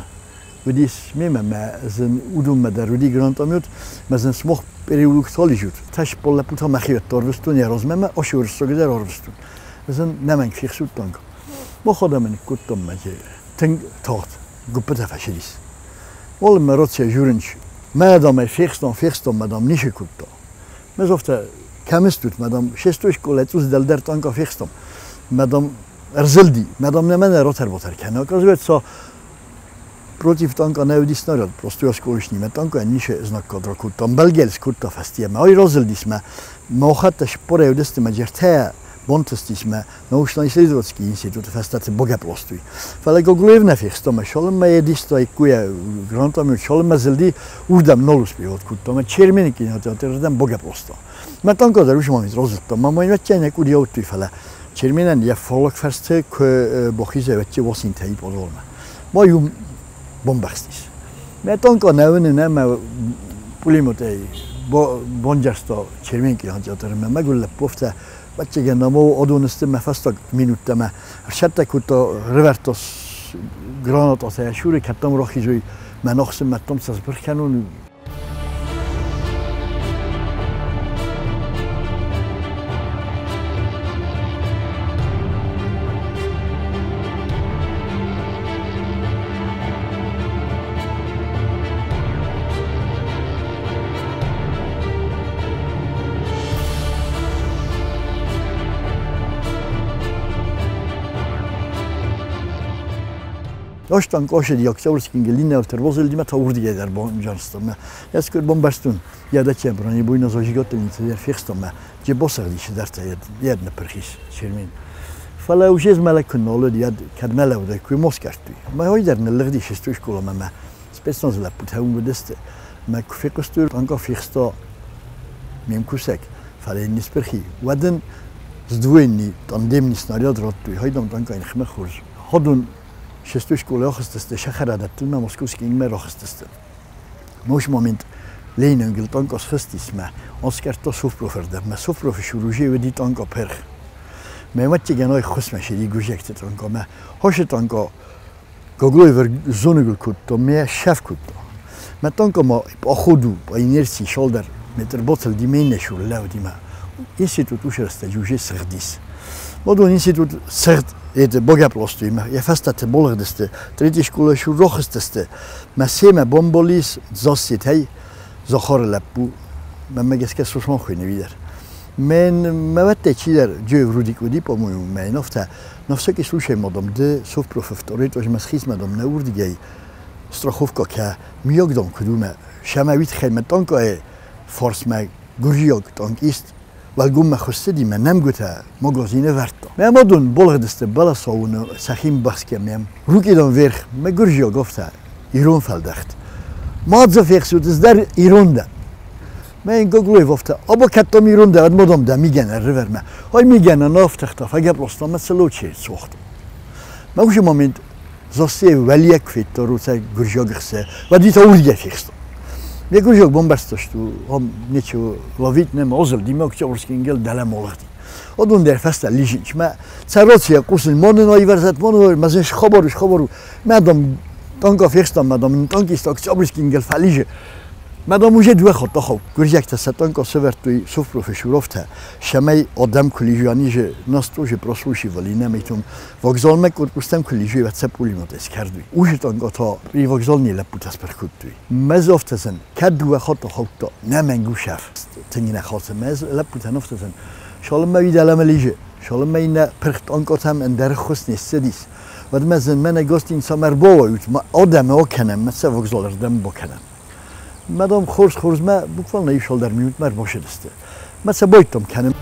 уыдис мемӕ, мӕ зын уыдонмӕ дӕр уыди гранатомет, мӕ зын смох переулок солижут. Тас лӕппутӕ мӕхиуӕтты арвыстон йӕ размӕ, мӕ асы уырыссаг дӕр арвыстон. Зын нӕмӕнг фехсут танк. Мах адӕмӕн кодтам, мӕ тынг тагъд гуыппытӕ фӕцыдис. Уалынмӕ рацийӕ журынч. Мӕ адамӕй фехстам, фехстам, мадам ницы кодта. Мӕ афтӕ кӕм стут, мадам, шестой школӕ цъус дӕлдӕр танка фехстам. Мадам ӕрзылди, мадам нӕ мӕнӕ ротӕр-ботӕр кӕны. Оказывается, против танка нӕ уыди снаряд, просто осколочный. Танка ницы знаггад ракодтам. Бӕлгӕлс кодта фӕстийӕ. Мӕ ай разылдис, мӕ махӕттӕ спорӕй уыдысты, мӕ джертӕ бантыстис, мӕ научно-исследовательский институт фӕстӕты багӕпп ластой. Фӕлӕ Гаглоев нӕ фехста, мӕ шалынмӕ едиста иккуйӕ гранатомет, шалынмӕ зылди, уырдӕм нал успевать кодта, мӕ Чермены кинотеатрырдӕм багӕпп ласта. Мӕ танка дӕр уыцы момент разылдта, мӕ мӕ вӕтчӕйнӕ къуди ауыдтой, фӕлӕ Черменӕн йӕ фаллаг фӕрсты куы бахиза вӕтче Васинтӕйы подвалмӕ. Ма иу бамбӕхстис. Мӕ танка нӕ уыны, нӕ мӕ пулеметӕй банджӕрста Чермен кинотеатрмӕ, мӕгуыр лӕппу афтӕ вӕтчеген намо адон сты мӕ фӕстаг минуттӕ мӕ ӕрсӕттӕ кодта, рывӕрдта гранататӕ шуры, кӕддӕм рахизой, мӕ нахсын, мӕ там сӕ сбырх кӕнон. Աշտան կոշել Октябрьский линияв тервозел дима таурдиге дер бонжарстам. Яскөр бомбастун. Я да чем бронебойно зажигательница дер фехстам. Же босагдиш дерта ед напрхис чермин. Фӕлӕ уже змӕлӕг куы нал уыд, йӕд кӕд мӕ лӕудӕй куы москӕрдтой. Мӕ хой дӕр ныллыгъди шестой школамӕ мӕ спецназы лӕппутӕ уым уыдысты. Мӕ куы фехъуыстой, танка фехста ме мкусӕг, фӕлӕ йын не спырхи. Уӕд ын сдвоенный тандемный снаряд радтой, хайдам танкайы ныхмӕ хорз. Ходон шестой школы ахызтысты, сӕхӕрадӕттыл мӕ московский ингмӕ рахызтысты. Мос момент Ленингыл танка схызтис мӕ, аскъӕрдта Совпрофырдӕм, мӕ Совпрофы цур уже уыди танка пырх. Мӕ вӕццӕгӕн ай ххуысмӕ сиди гуырдзиӕгты танка, мӕ хосы танка Гаглоевер зоныгыл кодта, мӕ шеф кодта. Мӕ танка ма по ходу, по инерции шалдӕр метр бацылди ме иннӕ цур лӕууыди мӕ институт уыцы рӕстӕджы уже сыгъдис. Мадон институт сыгъд это багӕпп ластой мӕ йӕ фӕстӕты балыгъдысты, третий школайы цур рахызтысты. Мӕ семӕ бамбал ис Зассетӕй Захары лӕппу, мӕнмӕ гӕсгӕ Сослан хуыйны уый дӕр. Мен маватте чидер джев рудик уди, по-моему, мен офта. На всякий случай мадам де совпроф второй тоже масхиз мадам на урдигей страховка ка миогдом кудуме шамавит хем танка форс ме гуржиог танкист валгум хостеди ме немгута магазине верта. Ме мадун болгдесте баласауна сахим баске мем рукидан верх ме гуржиог офта ирон фалдахт. Мадза фехсут дар иронда. Мен гоглой вofta аба каттам иронда ад мадам да миген риверме. Ой миген нафтахта фагеп лостам целоче сохт. Ма уже момент засе велиек фитто руце гуржогхсе вадита урге фихст. Ме гуржог бомбасташту ам ничего ловить не мозел димок чорскингел далам олахти. Одун дер фаста лижич ма цароция кусин монен айверзат монен мазеш хабаруш хабару мадам танка фихстам мадам танкист октябрьскингел фалиже. Мадам уже две хот гуржакта сатанка севертуй совпрофессуровта шамай одам кулижани же нас тоже прослушивали намитум вокзал ме корпустам кулижи ватса пулимот эскардуй уже танка та при вокзал не лапутас перкуттуй мезофтасен кад две хот хотто наменгушаф тингина хот мез лапутанофтасен шалом видалам лиже шалом мейна перхтанкотам эндер хусни седис вадмезен мене гостин самарбоют ма одам окенем месе вокзал рдем бокенем. Мадам хорс хорс ма буквально ишалдар минут мар бошедисте. Ма бойтом кенем.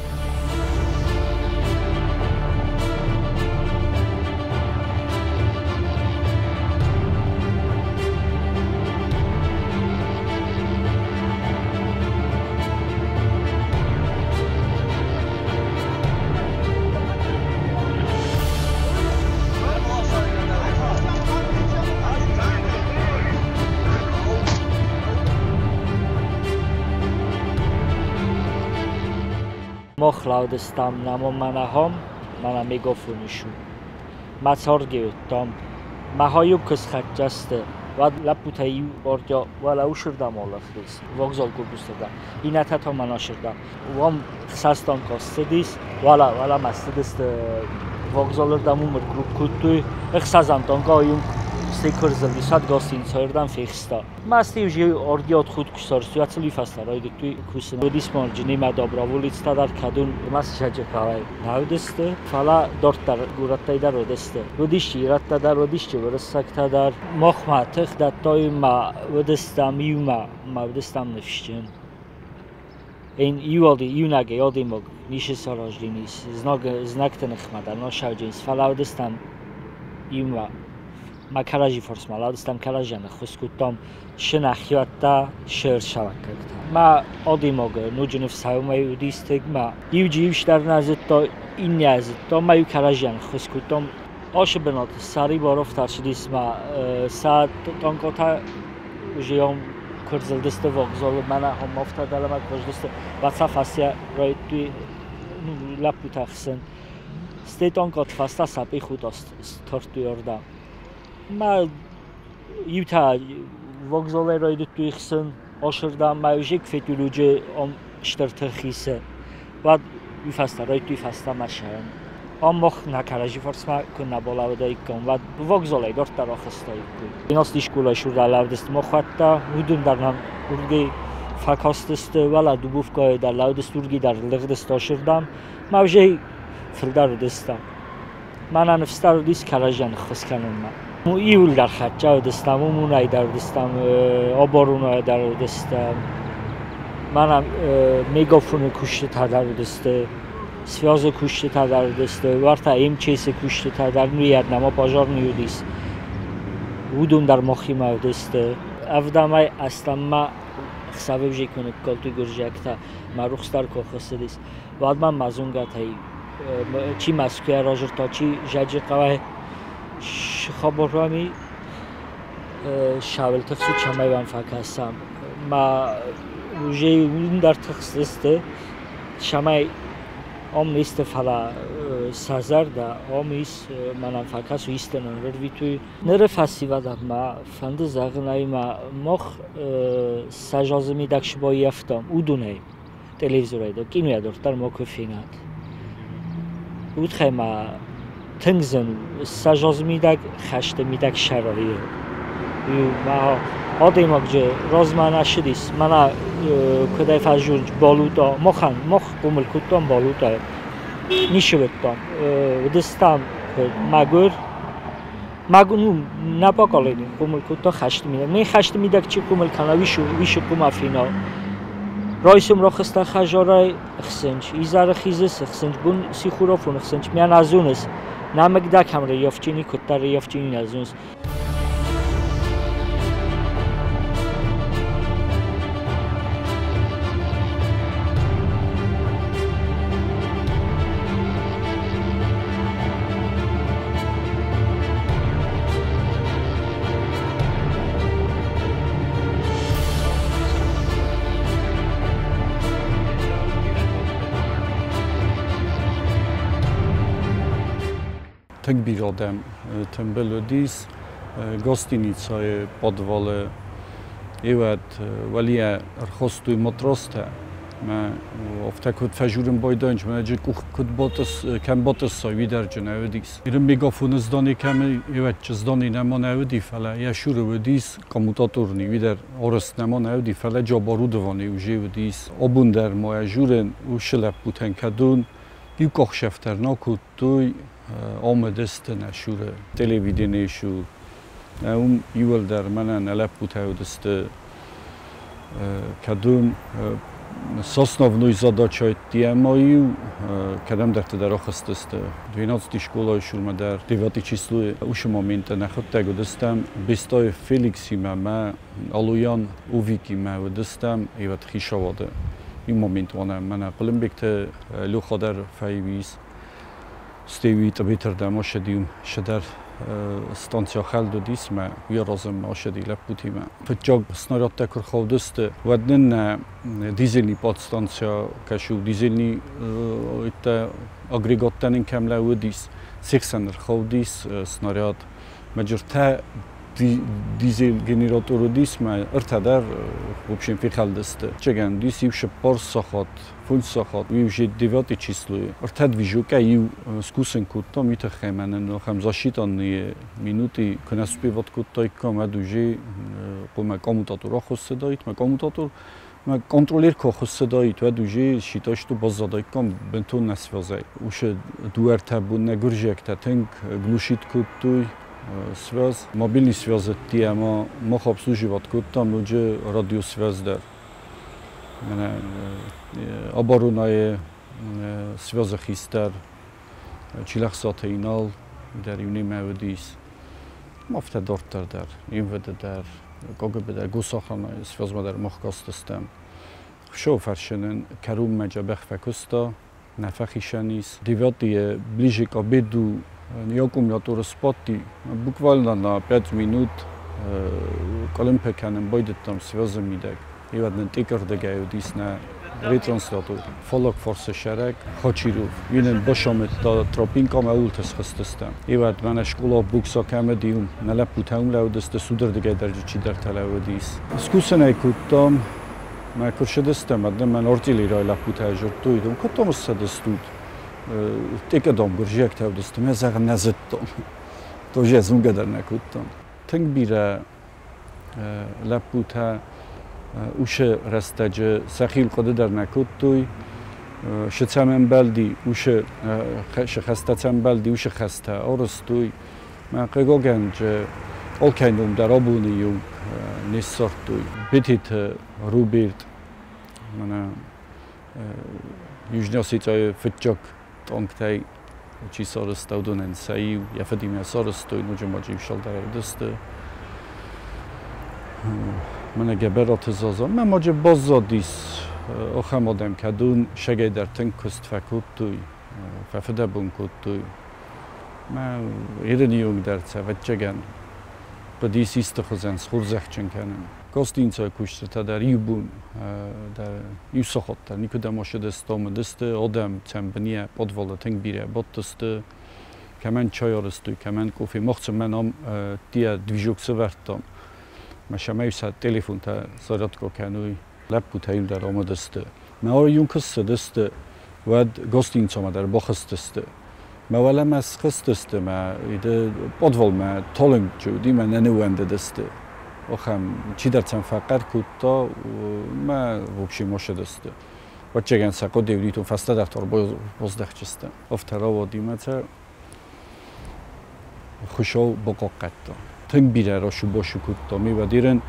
Мохлаудестам намоманахом мана мегафонишу. Мацоргиуттам. Махаюкс хатчасте. Вад лапутаи ордя вала уширдам олахрис. Вокзал курбустада. Инатата манаширдам. Вам хсастан костедис. Вала вала мастедист вокзалырдам умр групп куттуй. Хсазан танка юм секурзл сад гостин цойрдам фехста. Масти уже ордиот худ кусар ситуация лифаста райдуй кусин. Дисмон жинима доброволица дар кадун мас шаҷа навдесте. Фала дорттар гураттай дар одесте. Водиши иратта дар водиши врсакта дар мохма тых даттой ма водестам юма ма водестам нефшчин. Эн юоди юнаге ёдимог нише сараждинис знаг знактен хмада ношавҷинс фала водестам юма ма каражи форс маладистам каражана хускуттам шинахиатта шер шаваккакта. Ма одимог нуҷуниф савмай удистег ма юҷи юштар назитто инязитто ма ю каражан хускуттам ош бинот сари бароф таршидис ма саат танкота ужиём курзилдисте вокзал мана ҳам мофта далама кождисте ватса фасия райдуи лапутахсен сте танкот фаста сапи худост тортуёрда. Ма юта вокзале райдуйхсен оширдам ма уже кфетулуже ом штертхисе. Вад юфаста райдуй фаста машаен. Ом мох накаражи форсма кунна болавда иккон вад вокзале дорттар охиста икку. Инас дишкула шурда лавдест мохватта удун дарнам урги факастесте вала дубувка дар лавдест урги дар лигдест оширдам ма уже филдар дестам. Манан фстар дис каражан хусканум. Иул дар хатча дестам, умунай дар дестам, оборуна дар дестам. Манам мегафон куште тадар десте, связь куште тадар десте, варта МЧС куште тадар нуяд нама пожар нюдис. Удун дар мохима десте. Авдамай астамма хсавев жекунек калту гуржакта марухстар кохседис. Вадман мазунгатай чи Москва ражирта чи жаджи қавай хабарами шавел тахсу чамайван факасам. Ма уже ун дар тахсесте шамай ом несте фала сазарда ом ис манам факасу истенан рвитуй нре фасивада ма фанды загнай ма мох сажазми дакшбояфтам удуней телевизорайда киноя дортар мокофинат. Утхема тынгзын сажазмидаг хашты мидаг шарави. Ю ма Адӕймаджы размӕ нӕ ссыдис, мӕнӕ куыдӕй фӕззонч балута, махӕн, мах хъомыл кодтам балутайы. Ницы уыдтам. Уыдыстӕм мӕгуыр, мӕгуыр, ну, нӕ поколение хъомыл кодта хӕсты мидӕг. Ме хӕсты мидӕг чи хъомыл кӕна, уый хъуамӕ фена. Райсом рахызтӕн хӕдзарӕй ӕхсынч, изӕры хизыс ӕхсынч, бон сихорафон ӕхсынч, мӕ нӕ зоныс. Нӕмыг дӕ кӕм раййафджыни, куыддӕр раййафджыни нӕ зоныс. Тынг бирӕ адӕм тымбыл уыдис гостиницӕйы подвалы. Иуӕд уӕлийӕ ӕрхостой матростӕ. Мӕ афтӕ куыд фӕжурын байдайынч, мӕ джы къух куыд батыс, кӕм батыссай, уый дӕр джы нӕ уыдис. Ирын мегафоны здани кӕм иуӕдчы здани нӕма нӕ уыди, фӕлӕ йӕ шуры уыдис коммутаторни, уый дӕр арӕзт нӕма нӕ уыди, фӕлӕ джабарудовани уже уыдис. Абон дӕр ма йӕ журын уыцы лӕппутӕн кӕдон иу къахсӕф дӕр нӕ кодтой, омыдысты нӕ шуры телевиденийы шур. Уым иуылдӕр мӕнӕ нӕ лӕппутӕ уыдысты, кӕдон основной задача ма-иу кӕдӕмдӕрты дӕр ахызтысты. 12 школайы шурмӕ дӕр 9 числойы уыцы моменты нӕхуыдтӕг уыдыстӕм Бестаев Феликсимӕ мӕ Алоян Овикимӕ уыдыстӕм ивӕд хицауады. Иу момент уанӕ мӕнӕ Хъуылымбегты Лёха дӕр фӕивис. Стеуи Тъбетырдӕм ашыди, шыдӕр станция хӕлд уыдис мӕ уый разӕммӕ ашыди лӕппутимӕ. Фыццаг снарядтӕ куы рхаудысты, уӕд нын нӕ дизельный подстанция кӕсу, дизельный агрегаттӕ нын кӕм лӕууыдис, се хсӕн ӕрхаудис снаряд. Мӕ дизель генератор уыдис, мӕ ӕртӕ дӕр, в общем, фехӕлдысты. Чегӕн уыдис иу 4 сахат, 5 сахат, уый уже 9 числойы. Ӕртӕ движокӕ иу скусын кодтам, уый тыххӕй мӕнӕн ахӕм засчитанные минуты куы нӕ успевать кодтаиккам, уӕд уже хъуамӕ коммутатор ахуыссыдаид, мӕ коммутатор мӕ контролер куы ахуыссыдаид, уӕд уже считай, что баззадаиккам бынтон нӕ связӕй. Уыцы дыууӕ-ӕртӕ бон нӕ гуырдзиӕгтӕ тынг глушить кодтой связь. Мобильный связь ӕмӕ мах обслуживать кодтам ноджы радиосвязь дӕр. Мӕнӕ оборонайы связы хистӕр Чилӕхсаты Инал дӕр иу немӕ уыдис. Афтӕ дарддӕр дӕр, МВД дӕр, КГБ дӕр, госохранайы связмӕ дӕр мах кастыстӕм. Хуыцауы кӕронмӕ дзӕбӕх фӕкуыста, нӕ фӕхицӕн ис. Девятые ближе к обеду аккумуляторы сбадти. Буквально на 5 минут къуылымпы кӕнын байдыдтам связы мидӕг. Иуӕд нын тъикъырдыгӕй уыдис нӕ ретранслятор. Фаллаг фарсы сӕрӕг Хачиров. Уый нын басамыдта тропинка ӕмӕ ууылты схызтыстӕм. Иуӕд мӕнӕ скъола букса кӕм уыди, уым нӕ лӕппутӕ уым лӕууыдысты, судырдыгӕй дӕр чидӕртӕ лӕууыдис. Скусын ӕй кодтам, мӕ куы рцыдыстӕм, уӕд нын мӕн артиллерийы лӕппутӕ зыдтой, уым куыдтам ссыдыстут? Тъикъыдам гуырдзиӕгтӕ уыдысты, мӕ зӕгъын нӕ зыдтам. Тоже зонгӕ дӕр нӕ кодтам. Тынг бирӕ лӕппутӕ уыцы рӕстӕджы сӕхи хъуыды дӕр нӕ кодтой. Шы цӕм ӕмбӕлди, уыцы шы хӕстӕ цӕм ӕмбӕлди, уыцы хӕстӕ арӕзтой. Мӕ хъыгагӕн, алкӕй ном дӕр абоны иу не ссардтой. Бететы Роберт, мӕнӕ Южный Осетияйы фыццаг танктӕй чи сарӕзта, уыдонӕн сӕ иу йӕ фыдимӕ сарӕзтой, ноджы ма иу сӕлдӕр уыдысты. Мӕнӕ Гӕбӕраты Заза. Мӕ маджы баззадис ахӕм адӕм, кӕдон сӕгӕй дӕр тынг куыст фӕкодтой, фӕфыдӕбон кодтой. Мӕ ирыны онг дӕр цӕвӕццӕгӕн хъуыдис исты хуызӕн схорзӕхджын кӕнын. Гостинцайы кусджытӕ дӕр иу бон дӕр иу сахат дӕр никуыдӕм ацыдысты, уыдысты адӕм сӕм бынийӕ подвалы тынг бирӕ бадтысты. Кӕмӕн чай арӕзтой, кӕмӕн кофе. Мах сын мӕн ам тия движок сӕвӕрдтам. Мӕ сӕм сӕ телефонтӕ зарядка кӕной. Лӕппутӕ иу дӕр ам уыдысты. Мӕ иу куы ссыдысты, уӕд гостиницамӕ дӕр бахызтысты. Мӕ уӕлӕмӕ схызтысты, мӕ иды подвалмӕ талынг уыди, мӕ нӕ ныууӕндыдысты. Охӕм чидӕр цӕм фӕхъӕр кодта, мӕ вообще мошедысты. Вӕццӕгӕн сӕ хъуыды уыди, фӕстӕдӕр та ӕрбаздӕхтысты. Афтӕ рауади мӕ цӕ Хуыцау бахъахъхъӕдта. Тынг бирӕ расу-басу кодта. Ме вӕдирӕн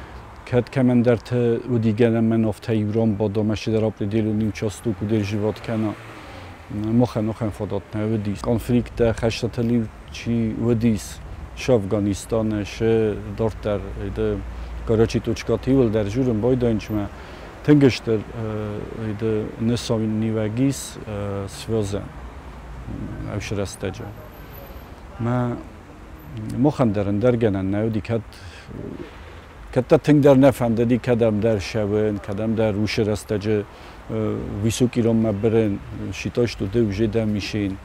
кӕд кӕмӕндӕрты уыди гӕнӕн мӕн афтӕ иу ран бада, мӕ чидӕр определенный участок уыди живот кӕна. Махӕн ахӕм фадат нӕ уыдис. Конфликттӕ, хӕстытыл-иу чи уыдис, шы Афганистаны, шы дарддӕр, короче, точкаты иуылдӕр журын байдайынчмӕ тынг стыр нысаниуӕг ис связӕн ӕвшы рӕстӕджы. Мӕ махӕн дӕр ӕндӕр гӕнӕн нӕ уыди, кӕд кӕддӕр тынгдӕр нӕ фӕндыди кӕдӕмдӕр ссӕуын, кӕдӕмдӕр уыцы рӕстӕджы высокиронмӕ бырын, считай, что ты уже дӕ мишень.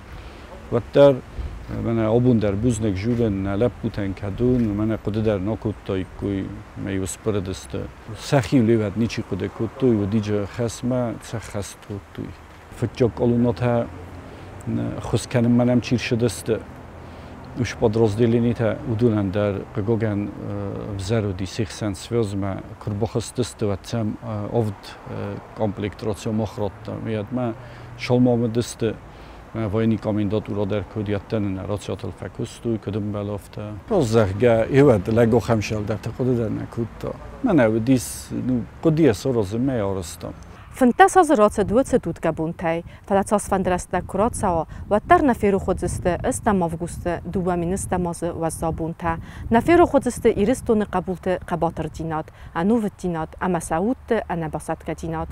Уӕддӕр мӕнӕ абон дӕр бузныг журын нӕ лӕппутӕн, кӕдон мӕнӕ хъуыды дӕр нӕ кодтаиккой, мӕ иу сбырыдысты. Сӕхи левӕд ничи хъуыды кодтой, уыдиджы хӕсмӕ сӕ хӕст кодтой. Фыццаг колоннатӕ хуыз кӕнынмӕ нӕм чи рцыдысты, уыцы подразделенитӕ уыдонӕн дӕр хъыгагӕн ӕвзӕр уыди се хсӕн связмӕ куы рбахызтысты, уӕд сӕм авд комплект рацио мах радтам. Уӕдмӕ салмамыдысты военный комендатура дӕр куыд ӕддӕнын рациатыл фӕкуыстой, куыд ӕмбӕлы, афтӕ. Зӕгъгӕ, еуӕд лӕг ахӕм сӕлдӕрты хъуыды дӕр нӕ кодта. Мӕнӕ уыдис, ну, хъуыдыйӕ саразын мӕ арӕзтам. 15 азы рацыд уыцы дудгӕ бонтӕй, фӕлӕ цасфӕнды рӕстӕг куы рацӕуа, уӕддӕр нӕ ферох уыдзысты ӕстӕм августы 2010 азы уӕззау бонтӕ. Нӕ ферох уыдзысты Ирыстоны хъӕбулты хъӕбатырдзинад, ӕнувыддзинад ӕмӕ сӕ удты ӕнӕбасӕтгӕдзинад.